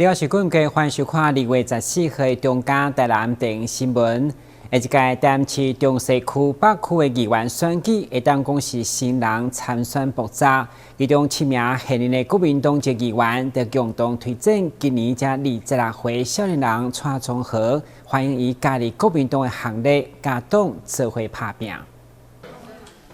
你好，是觀眾，歡迎收看2月14號中嘉台南電新聞。下一屆台南市中西區北區的議員選舉，會當講是新人參選爆炸。其中七名現任的國民黨籍議員，就共同推薦今年才26歲少年人蔡宗豪，歡迎伊加入國民黨的行列，佮黨做伙拍拚。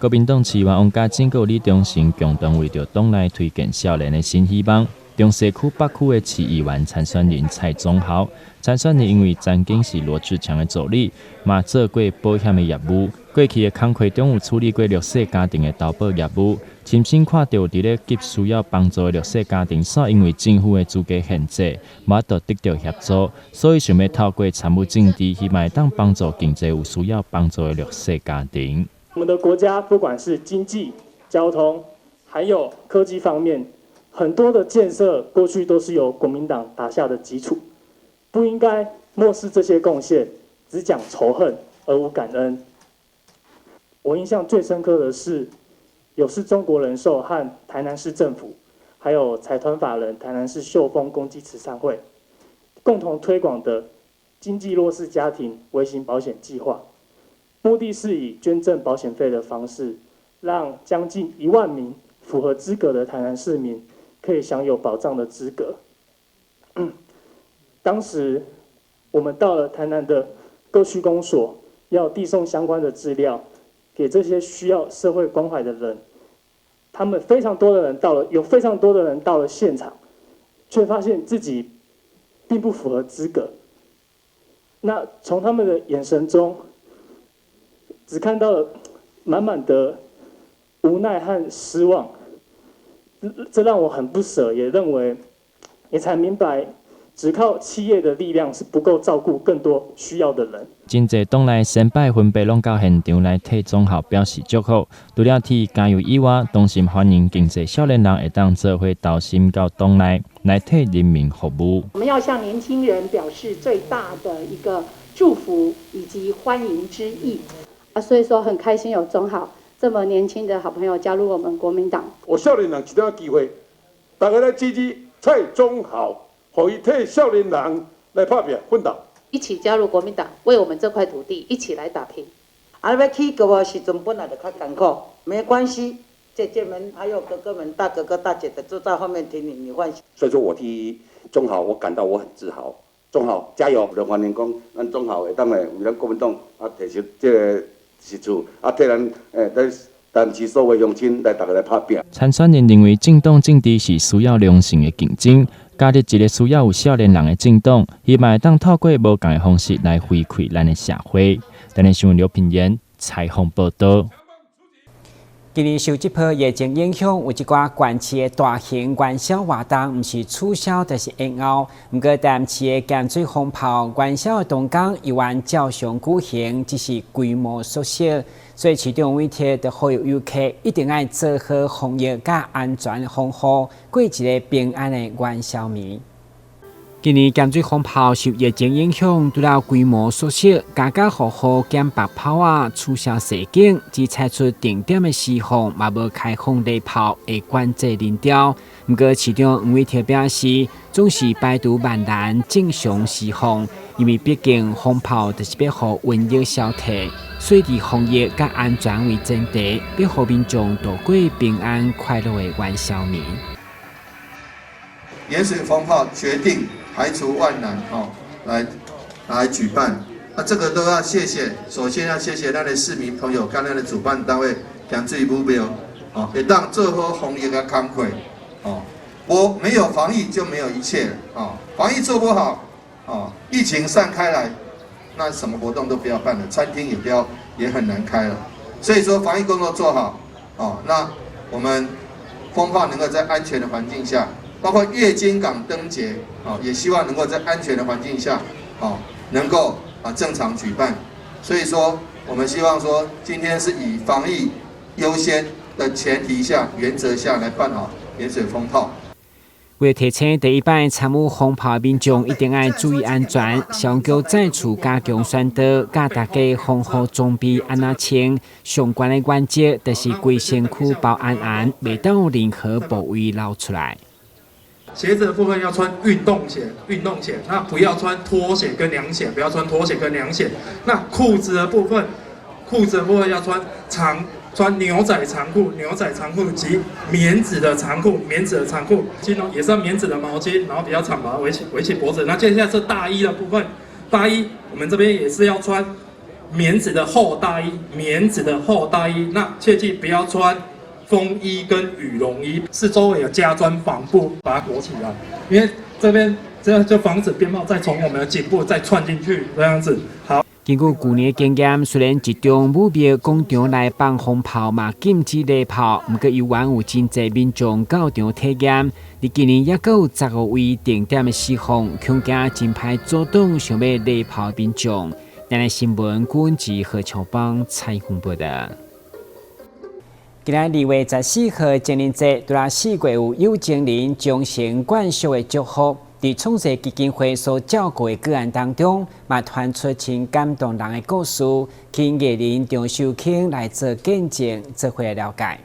國民黨市議員王嘉貞佮李忠誠共同為著黨內推薦少年的新希望。中西區北區的市議員參選人蔡宗豪，參選人因為曾經是羅智強的助理，嘛做過保險的業務，過去的工課中有處理過弱勢家庭的投保業務，親身看著佇咧急需要幫助的弱勢家庭，煞因為政府的資格限制，無法度得著協助，所以想欲透過參與政治，希望會當幫助更濟有需要幫助的弱勢家庭。我們的國家不管是經濟、交通，還有科技方面，很多的建設過去都是由國民黨打下的基礎，不應該漠視這些貢獻，只講仇恨而無感恩。我印象最深刻的是，有是中國人壽和台南市政府，還有財團法人台南市秀峰公濟慈善會，共同推廣的經濟弱勢家庭微型保險計劃，目的是以捐贈保險費的方式，讓將近1萬名符合資格的台南市民可以享有保障的資格。當時我們到了台南的各區公所，要遞送相關的資料給這些需要社會關懷的人。他們非常多的人到了，有非常多的人到了現場，卻發現自己並不符合資格。那從他們的眼神中，只看到了滿滿的無奈和失望。這讓我很不捨，也認為，也才明白，只靠企業的力量是不夠照顧更多需要的人。真濟黨內先輩分別攏到現場來替宗豪表示祝福。除了替加油以外，衷心歡迎更濟少年人會當做伙投身到黨內來替人民服務。我們要向年輕人表示最大的一個祝福以及歡迎之意。啊，所以說很開心有宗豪這麼年輕的好朋友加入我們國民黨。予少年人一點機會，大家來支持蔡宗豪，予伊替少年人來拍拚奮鬥。一起加入國民黨，為我們這塊土地一起來打拼。啊，欲起閣的時陣本來就較艱苦，沒關係，姐姐們還有哥哥們、大哥哥大姐的都在後面挺你，你放心。所以說我替宗豪，我感到我很自豪。宗豪加油！就歡迎講，咱宗豪會當來為咱國民黨啊提出這個實處，啊替咱欸台南市所有鄉親來逐家來拍拚。參選人認為政黨政治是需要良性的競爭，加入一個需要有少年人的政黨，希望會當透過無仝的方式來回饋咱的社會。台南新聞劉品言採訪報導。今年受這波疫情影響，有一寡縣市的大型元宵活動，毋是取消就是延後。毋過台南市的鹹水蜂炮元宵的當工猶原照常舉行，只是規模縮小。所以市長委託就呼籲遊客一定愛做好防疫佮安全防護，過一个平安的元宵暝。今年鹹水蜂炮受疫情影響，除了規模縮小，家家戶戶減白炮仔，取消踅景，只採取定點的施放，嘛無開放禮炮的管制人潮。毋過市長黃偉哲表示，總是排除萬難正常施放，因為畢竟蜂炮就是欲予瘟疫消退，所以以防疫佮安全為前提，欲予民眾度過平安快樂的元宵暝。鹽水蜂炮決定排除萬難，哦，來舉辦。那這個都要謝謝，首先要謝謝咱的市民朋友，佮咱的主辦單位鹹水武廟，哦，會當做好防疫的工課，哦，我沒有防疫就沒有一切，哦，防疫做不好，哦，疫情散開來，那什麼活動都不要辦了，餐廳也不要，也很難開了。所以說防疫工作做好，哦，那我們蜂炮能夠在安全的環境下。包括月津港燈節，也希望能夠在安全的環境下，能夠正常舉辦。所以說，我們希望說，今天是以防疫優先的前提下、原則下來辦好鹽水蜂炮。為提醒第一擺參與蜂炮的民眾一定愛注意安全，消防局再次加強宣導，教大家防護裝備按怎穿。上懸的原則就是規身軀包安安，袂當有任何部位露出來。鞋子的部分要穿運動鞋，運動鞋，那不要穿拖鞋跟涼鞋，不要穿拖鞋跟涼鞋。那褲子的部分，褲子的部分要穿長，穿牛仔長褲，牛仔長褲及棉質的長褲，棉質的長褲，巾也是要棉質的毛巾，然後比較長，把它圍起脖子。那接下來是大衣的部分，大衣我們這邊也是要穿棉質的厚大衣，棉質的厚大衣。那切記不要穿風衣跟羽絨衣，四周圍有加裝帆布把它裹起來，因為這邊這樣就防止鞭炮再從我們的頸部再竄進去，這樣子。好。根據舊年經驗，雖然一中武廟廣場內放風炮嘛禁止禮炮，毋過猶原有真濟民眾到場體驗。佇今年猶閣有15位定點的死亡，恐驚真歹阻擋想欲禮炮民眾。台南新聞郭志何秋邦採訪報道。今仔2月14號情人節，除了四月有有情人終成眷屬的祝福，佇創世基金會所照顧的個案當中，嘛傳出真感動人的故事，請藝人張秀卿來做見證，做伙來了解。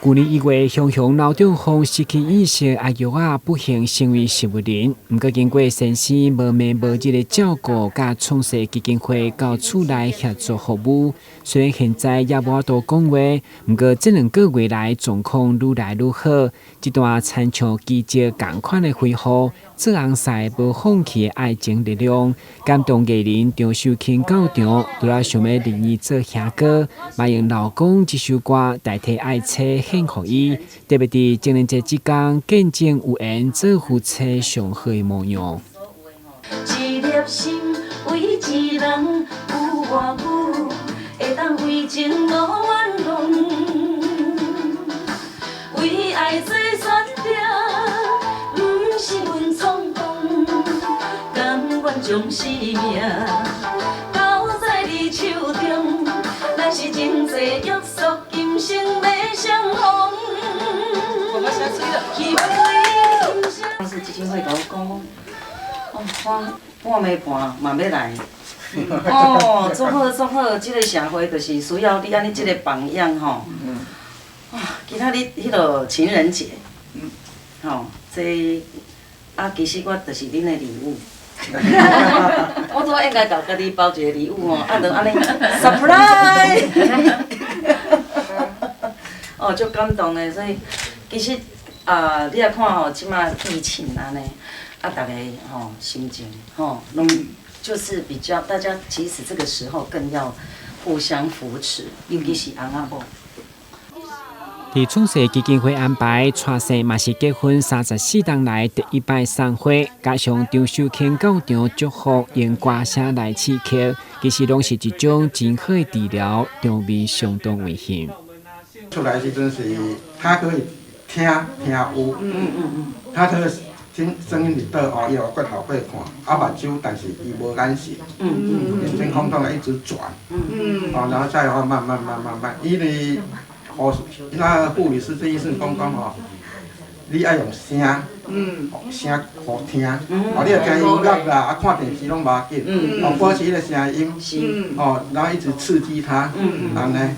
舊年1月，雄雄腦中風失去意識，阿玉仔不幸成為植物人。毋過經過先生無暝無日的照顧，佮創世基金會到厝內協助服務。雖然現在猶無法度講話，毋過這2個月來狀況愈來愈好。這段親像奇蹟仝款的恢復，做尪婿無放棄的愛情力量，感動藝人張秀卿到場，除了想欲認伊做兄哥，嘛用老公這首歌代替愛妻獻予伊，特別佇情人節這工，見證有緣做夫妻上好的模樣。一粒心為一人有偌久，會當為情無怨慟，為愛做選擇，毋是阮衝動，甘願將生命交在你手中，咱是真濟約束，今生欲相逢。希望你今生。當時基金會共我講，哦，我半暝半嘛欲來。哦，足好足好，這个社會就是需要你按呢這个榜樣吼。哇，今仔日彼个情人節，吼，這啊，其實我就是恁的禮物。我拄仔應該共家己包一個禮物吼，啊，就按呢 surprise。哦，足感動的，所以其實啊，你若看吼，這馬疫情按呢，啊，逐个吼心情吼攏就是比較，大家其實這個時候更要互相扶持，尤其是翁仔某。佇創世基金會安排，娶婿嘛是結婚34冬來第一擺送花，加上張秀卿到場祝福，用歌聲來刺激，其實攏是一種真好的治療，場面相當溫馨。出來時陣是，他可以聽聽有，他可以聽聲音佇倒哦，伊有骨頭可以看，啊目睭，但是伊無眼神，眼睛空洞的一直轉，哦，然後再後慢慢慢慢慢，因為護士那護理師這醫生講講吼，你愛用聲，聲予聽，哦，你若聽音樂啦，啊看電視攏無要緊，哦，保持彼个聲音，哦，然後一直刺激他，按呢。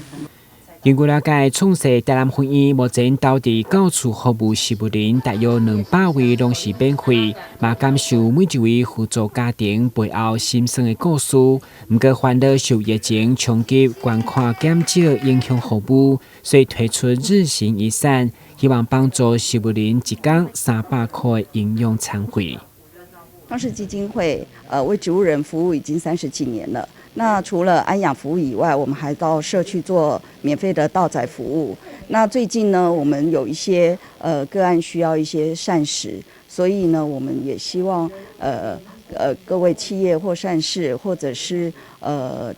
根據了解，創世台南分院目前投佇到厝服務植物人大約200位，攏是免費。嘛感受每一位扶助家庭背後心酸的故事。毋過煩惱受疫情衝擊，捐款減少，影響服務，所以推出日行一善，希望幫助植物人一工300塊的營養餐費。創世基金會，為植物人服務已經30幾年了。那除了安養服務以外，我們還到社區做免費的到宅服務。那最近呢，我們有一些個案需要一些膳食，所以呢，我們也希望各位企業或善事，或者是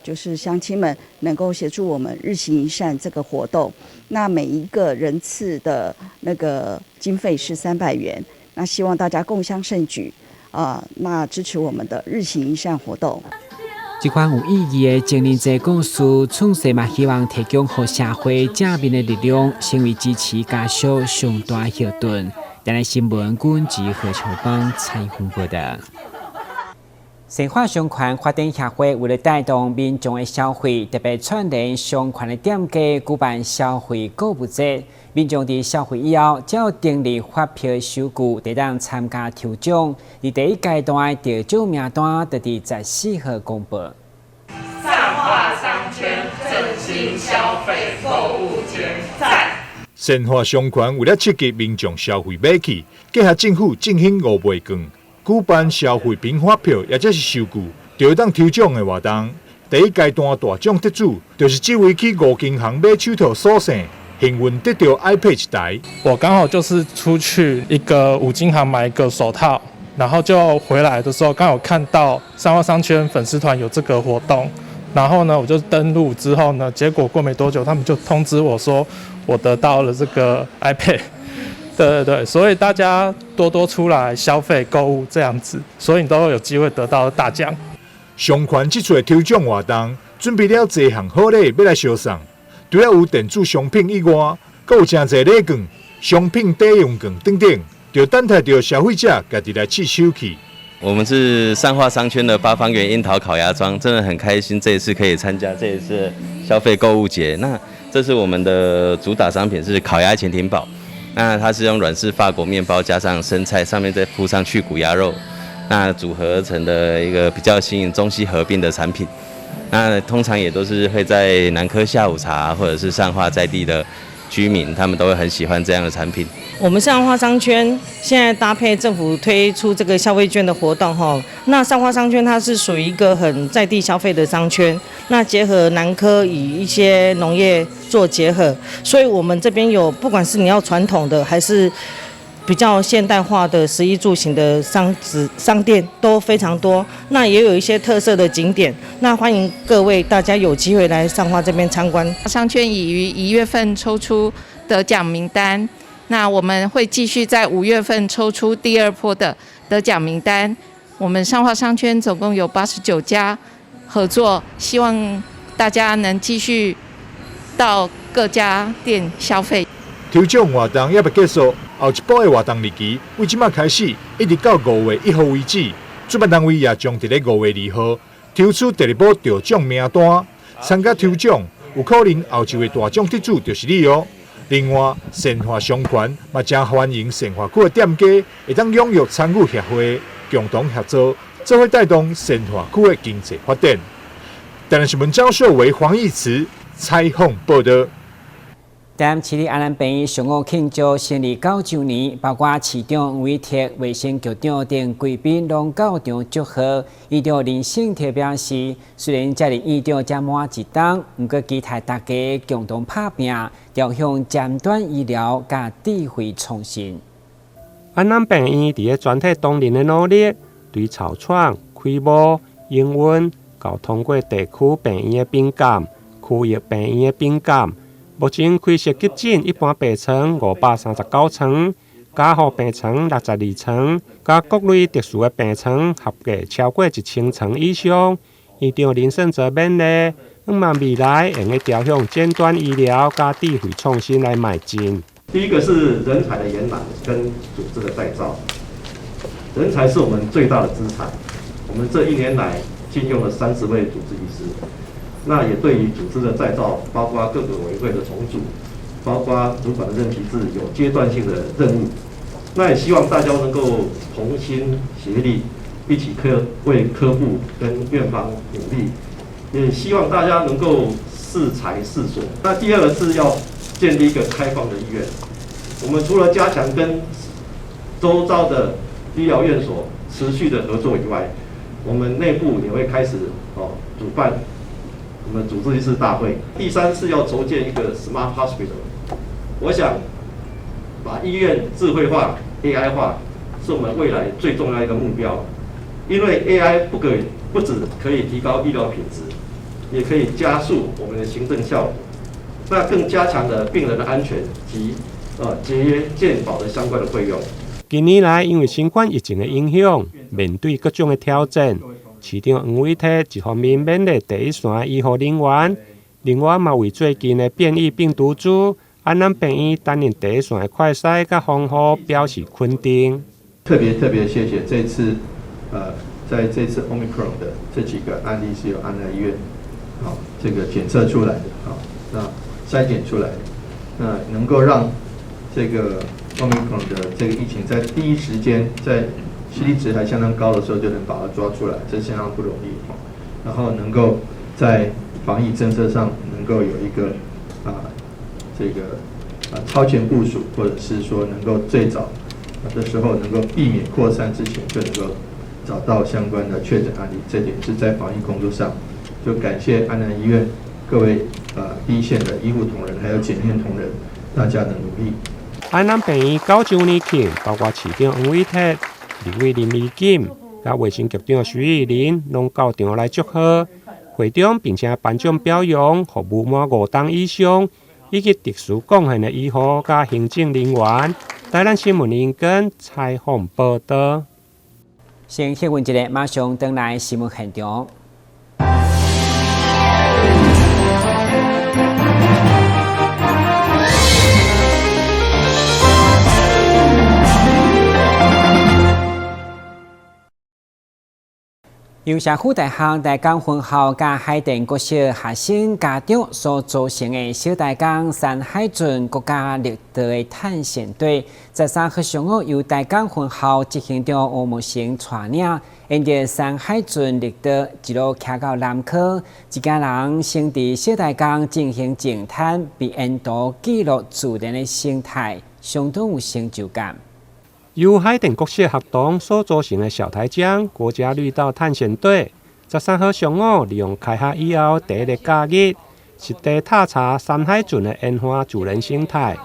就是鄉親們能夠協助我們日行一善這個活動。那每一個人次的那個經費是300元，那希望大家共襄盛舉啊，那支持我們的日行一善活動。這款有意義的情人節故事，創世嘛希望提供予社會正面的力量，成為支持家屬上大後盾。台南新聞，阮子何秋芳採訪報道。善化商圈發展協會為了帶動民眾的消費，特別串聯商圈的店家舉辦消費購物節。民眾佇消費以後，只要登錄發票收據，就當參加抽獎。佇第一階段的得獎名單，就佇14號公布。善化商圈振興消費購物節，讚！善化商圈為了刺激民眾消費買氣，結合政府振興五倍券，舉辦消費憑發票，抑者是收據，就會當抽獎的活動。第一階段大獎得主，就是這位去五金行買手套所勝，幸運得著 iPad 一台。我剛好就是出去一個五金行買一個手套，然後就回來的時候，剛好看到善化商圈粉絲團有這個活動，然後呢，我就登錄之後呢，結果過沒多久，他們就通知我說我得到了這個 iPad。對對對，所以大家多多出來消費購物這樣子，所以你都有機會得到大獎。商圈這次的抽獎活動，準備了濟項好禮欲來相送，除了有電子商品以外，閣有誠濟禮券、商品抵用券等等，就等待著消費者家己來試手氣。我們是善化商圈的八方園櫻桃烤鴨莊，真的很開心，這一次可以參加這一次消費購物節。那這是我們的主打商品是烤鴨潛艇堡。那它是用軟式法國麵包加上生菜，上面再鋪上去骨鴨肉，那組合成的一個比較新穎中西合併的產品。那通常也都是會在南科下午茶或者是善化在地的居民，他們都會很喜歡這樣的產品。我們善化商圈現在搭配政府推出這個消費券的活動，哈，那善化商圈它是屬於一個很在地消費的商圈，那結合南科與一些農業做結合，所以我們這邊有不管是你要傳統的還是比較現代化的食衣住行的商子商店都非常多，那也有一些特色的景點，那歡迎各位大家有機會來善化這邊參觀。商圈已於1月份抽出得獎名單。那我們會繼續在5月份抽出第二波的得獎名單。我們善化商圈總共有89家合作，希望大家能繼續到各家店消費。抽獎活動猶未結束，後一波的活動日期為這馬開始，一直到5月1號為止。主辦單位也將佇咧5月2號抽出第二波得獎名單，參加抽獎有可能後一位大獎得主就是你哦。另外，善化商圈嘛，誠歡迎善化區的店家會當踴躍參與協會，共同合作，做伙帶動善化區的經濟發展。台南新聞張秀維、黃義慈採訪報導。台南市立安南病院上午慶祝成立9週年，包括市長黃偉哲、衛生局長等貴賓攏到場祝賀。院長林聖哲表示，雖然接任院長才滿一冬，毋過期待大家共同拍拚，朝向尖端醫療佮智慧創新。安南病院佇咧全體同仁的努力，對草創、規模、營運，到通過地區病院的評鑑、區域病院的評鑑。目前開設急診一般病床539床，加護病床62床，佮各類特殊的病床合計超過1000床以上。院長林聖哲勉勵，向望未來會用朝向尖端醫療佮智慧創新來邁進。第一個是人才的延攬跟組織的再造，人才是我們最大的資產。我們這一年來進用了30位主治醫師。那也對於組織的再造，包括各個委員會的重組，包括主管的任期制，有階段性的任務。那也希望大家能夠同心協力，一起為科部跟院方努力。也希望大家能夠適才適所。那第二個是要建立一個開放的醫院。我們除了加強跟周遭的醫療院所持續的合作以外，我們內部也會開始主辦我們主治醫師大會。第三是要籌建一個 Smart Hospital。我想把醫院智慧化、AI 化，是我們未來最重要一個目標。因為 AI 不只可以提高醫療品質，也可以加速我們的行政效果，那更加強了病人的安全及節約健保的相關的費用。近年來，因為新冠疫情的影響，面對各種的挑戰，市長黃偉哲一方面勉勵第一線醫護人員，另外嘛為最近的變異病毒株，安南病院擔任第一線的快篩佮防護表示肯定。特別特別謝謝這次在這次 Omicron 的這幾個案例是由安南醫院，好這個檢測出來的，好那篩檢出來的，那能夠讓這個 Omicron 的這個疫情在第一時間在 CT 值還相當高的時候就能把它抓出來，這相當不容易。然後能夠在防疫政策上能夠有一個這個超前部署，或者是說能夠最早的時候能夠避免擴散之前就能夠找到相關的確診案例，這點是在防疫工作上，就感謝安南醫院各位第一線的醫護同仁，還有檢驗同仁大家的努力。安南病院9周年慶，包括市長黃偉哲、立委林宜錦、佮衛生局長徐玉玲，攏到場來祝賀。會中並且頒獎表揚，予無滿5冬以上以及特殊貢獻的醫護佮行政人員。台南新聞林根採訪報導。先歇困一下，馬上轉來新聞現場。由社區大學大港分校佮海淀國小學生家長所組成的小大江山海圳國家綠道的探險隊，13號上午由大港分校執行長吳木成帶領，沿著山海圳綠道一路騎到南科，一家人先佇小大江進行淨灘，並沿途記錄自然的生態，相當有成就感。由海淀國小學堂所組成的小台江國家綠道探險隊，13號上午利用開學以後第一个假日，實地踏查山海圳的沿岸自然生態。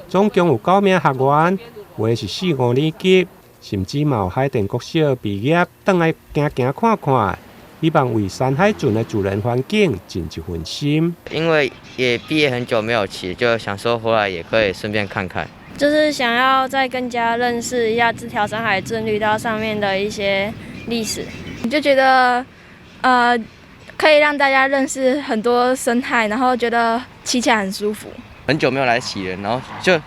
總共有9名學員，有的是四五年級，甚至嘛有海淀國小畢業，轉來行行看看，希望為山海圳的自然環境盡一份心。因為也畢業很久沒有騎，就想說回來也可以順便看看。就是想要再更加認識一下這條山海圳綠道上面的一些歷史，就覺得，可以讓大家認識很多生態，然後覺得騎起來很舒服。很久沒有來騎了，然後就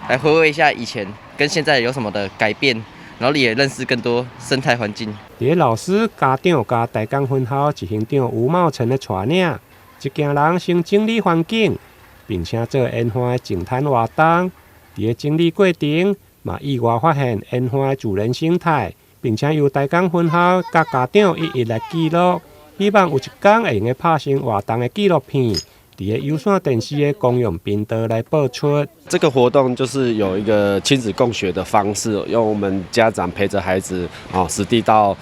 來回味一下以前跟現在有什麼的改變，然後也認識更多生態環境。佇老師、家長佮大港分校執行長吳茂成的帶領，一行人先整理環境，並且做沿岸的淨灘活動。佇整理過程，嘛意外發現沿岸的自然生態，並且由大港分校佮家長一一來記錄，希望有一天會用得拍成活動的紀錄片，佇有線電視的公用頻道來播出。這個活動就是有一個親子共學的方式，用我們家長陪着孩子啊，實地到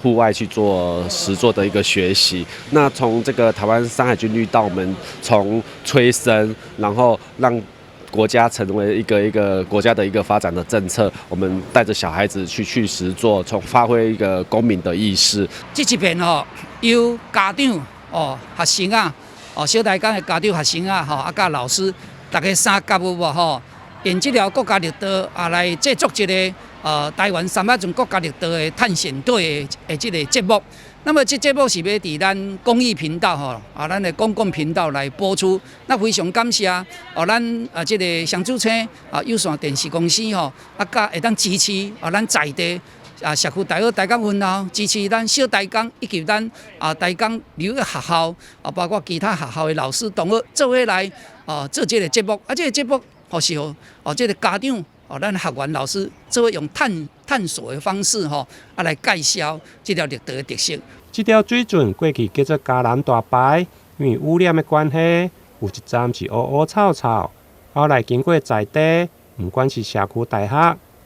戶外去做實作的一個學習。那從這個台灣山海軍綠道，我們從催生，然後讓國家成為一個國家的一個發展的政策，我們帶着小孩子去實作，從發揮一個公民的意識。這一遍吼，由家長哦、學生啊、哦小大江的家長、學生啊、吼啊，佮老師，大家三甲有無吼，沿這條國家綠道啊來製作一個台灣山海圳國家綠道的探險隊的這個節目。那麼這節目是欲佇咱公益頻道吼，啊，咱的公共頻道來播出。那非常感謝哦，咱啊這個雙主星啊有線電視公司吼，啊，佮會當支持啊咱在地啊社區大學大港分校，支持咱小大江以及咱啊大江流的學校啊，包括其他學校的老師同學做伙來啊做這個節目。啊，這個節目吼是予哦這個家長哦，咱學員老師做伙用探索的方式吼，啊來介紹這條綠道的特色。這條水圳過去叫做嘉南大排，因為污染的關係，有一陣是烏烏臭臭。後來經過在地，毋管是社區大學、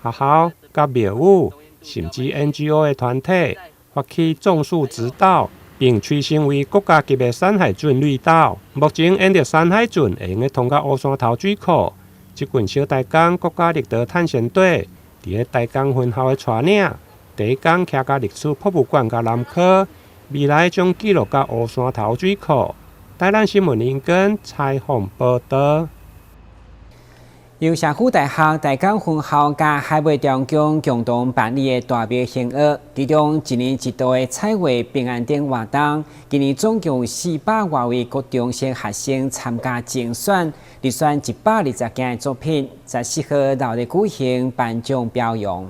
學校、佮廟宇，甚至 NGO 的團體，發起種樹植道，並催生為國家級的山海圳綠道。目前沿著山海圳會用得通到烏山頭水庫。這群小大江國家綠道探險隊，佇咧大江分校的帶領，第一工騎到歷史博物館佮南科，未來將記錄到烏山頭水庫。台南新聞林根採訪報導。由社區大學大港分校佮海尾中共共同辦理的大廟行樂，其中一年一度的彩繪平安燈活動，今年總共有400外位國中小學生參加競選，入選120件的作品，14號鬧熱舉行頒獎表揚。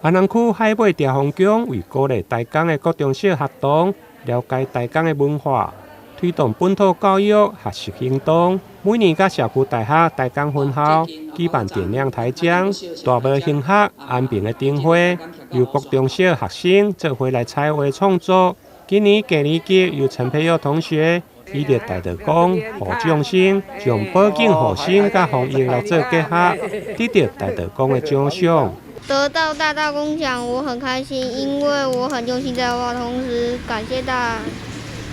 安南區海尾兆豐宮為鼓勵台江的國中小學童了解台江的文化，推動本土教育學習行動，每年佮社區大學台江分校舉辦點亮台江大帽興學安平的燈會，由國中小學生做伙來彩畫創作。今年低年級由陳培佑同學以及大道公何將生將保境護生佮防疫來做結合，得到大道公的獎賞。得到大道公獎，我很開心，因為我很用心在畫，同時感謝大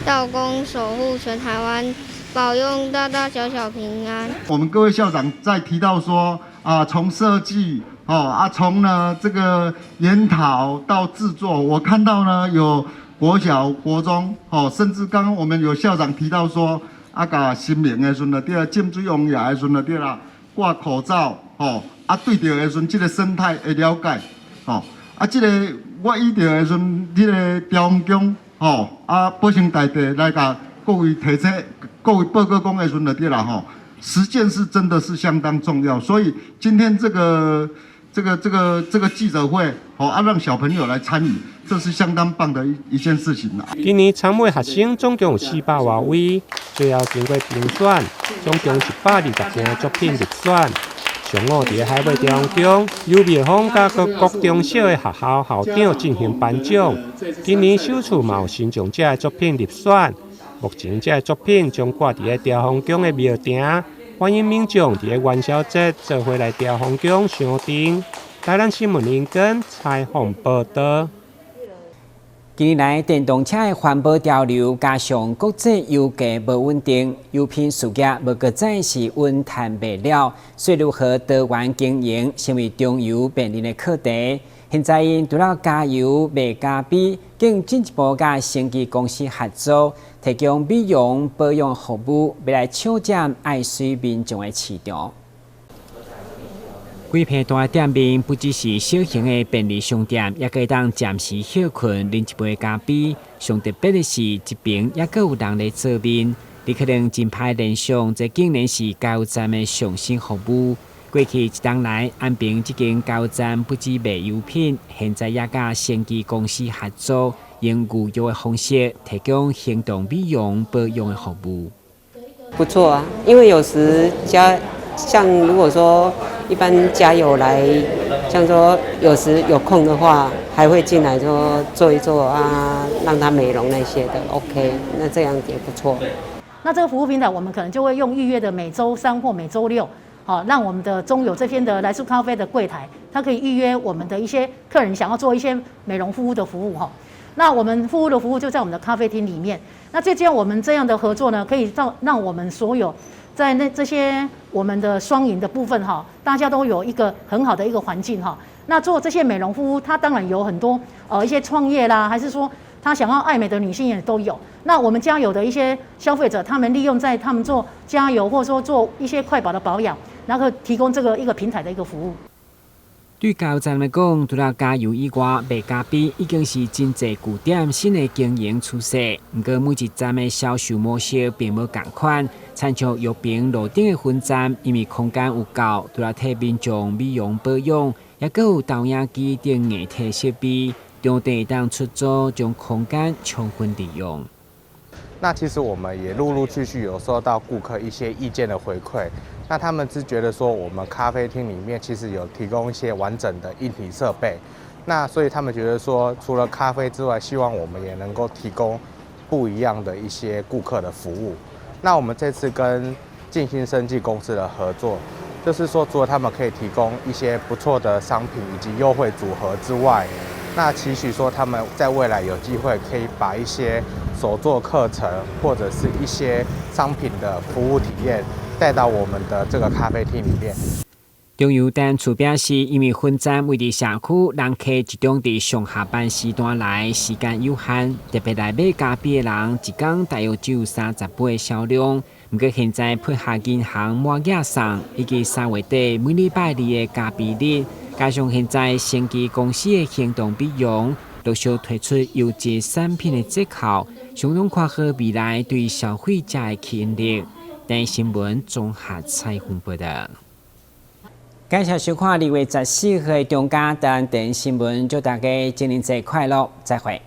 道公守護全台灣，保佑大大小小平安。我們各位校長在提到說啊，從設計哦啊，從呢這個研討到製作，我看到呢有國小、國中哦，甚至剛剛我們有校長提到說，啊，共神明的時陣對啊，浸水王爺的時陣對啦，掛口罩哦，啊，對著的時陣，這個生態的了解，哦，啊，這個我依著的時陣，這個兆豐宮吼，啊，保生大帝來共各位提醒、各位報告講的時陣就對啦吼，實踐是真的是相當重要，所以今天這個記者會，好啊，讓小朋友來參與，這是相當棒的一件事情啦。今年參會學生總共有400外位，最後經過評選，總共120件作品入選。上午佇海尾兆豐宮，由廟方佮各國中小的學校校長進行頒獎。今年首次嘛有新獎者的作品入選，目前這个作品將掛佇兆豐宮的廟埕，歡迎民眾佇元宵節做伙來兆豐宮賞燈。台南新聞林根採訪報導。近年來，電動車的環保潮流，加上國際油價無穩定，油品事業無閣再是穩賺袂了，所以如何多元經營，成為中油面臨的課題。現在𪜶除了加油賣咖啡，更進一步佮生技公司合作，提供美容保養服務，欲來搶佔愛媠民眾的市場。規片大店面不只是小型的便利商店，也可以當暫時歇睏、啉一杯咖啡。上特別的是，這爿猶閣有人咧做麵。你可能真歹聯想，這竟然是加油站的上新服務。過去一冬來，安平這間加油站不止賣油品，現在也佮生技公司合作，用預約的方式提供行動美容保養的服務。不錯啊，因為有時加像如果說一般加油來，像說有時有空的話，還會進來說做一做啊，讓他美容那些的，OK，那這樣也不錯。那這個服務平台，我們可能就會用預約的每週三或每週六，好，讓我們的中油這邊的來速咖啡的櫃檯，它可以預約我們的一些客人想要做一些美容護膚的服務哈。那我們護膚的服務就在我們的咖啡廳裡面。那最主要我們這樣的合作呢，可以讓我們所有在那這些我們的雙贏的部分哈，大家都有一個很好的一個環境哈。那做這些美容護膚，它當然有很多一些創業啦，還是說他想要愛美的女性也都有。那我們加油的一些消費者，他們利用在他們做加油或者說做一些快保的保養，然後提供這個一個平台的一個服務。對加油站來講，除了加油以外，賣咖啡已經是真濟據點新的經營趨勢。毋過每一站的銷售模式並無仝款，親像玉屏路頂的分站，因為空間有夠，除了替民眾美容保養，猶閣有投影機等硬體設備，場地會當出租，將空間充分利用。那其實我們也陸陸續續有收到顧客一些意見的回饋，那他們是覺得說我們咖啡廳裡面其實有提供一些完整的硬體設備，那所以他們覺得說除了咖啡之外，希望我們也能夠提供不一樣的一些顧客的服務。那我們這次跟靜心生技公司的合作，就是說除了他們可以提供一些不錯的商品以及優惠組合之外，那期許說他們在未來有機會可以把一些手作課程或者是一些商品的服務體驗帶到我們的這個咖啡廳裡面。中油單處表示，因為分站位佇社區，人客集中佇上下班時段來，時間有限，特別來買咖啡的人，一工大約只有30杯的銷量。毋過現在配合銀行滿額送，以及3月底每禮拜二的咖啡日，加上現在生技公司的行動美容，陸續推出優質產品的折扣，相當看好未來對消費者的吸引力。台視新聞綜合採訪報導。感謝收看2月14號的中嘉台灣新聞，祝大家情人節快樂，再會。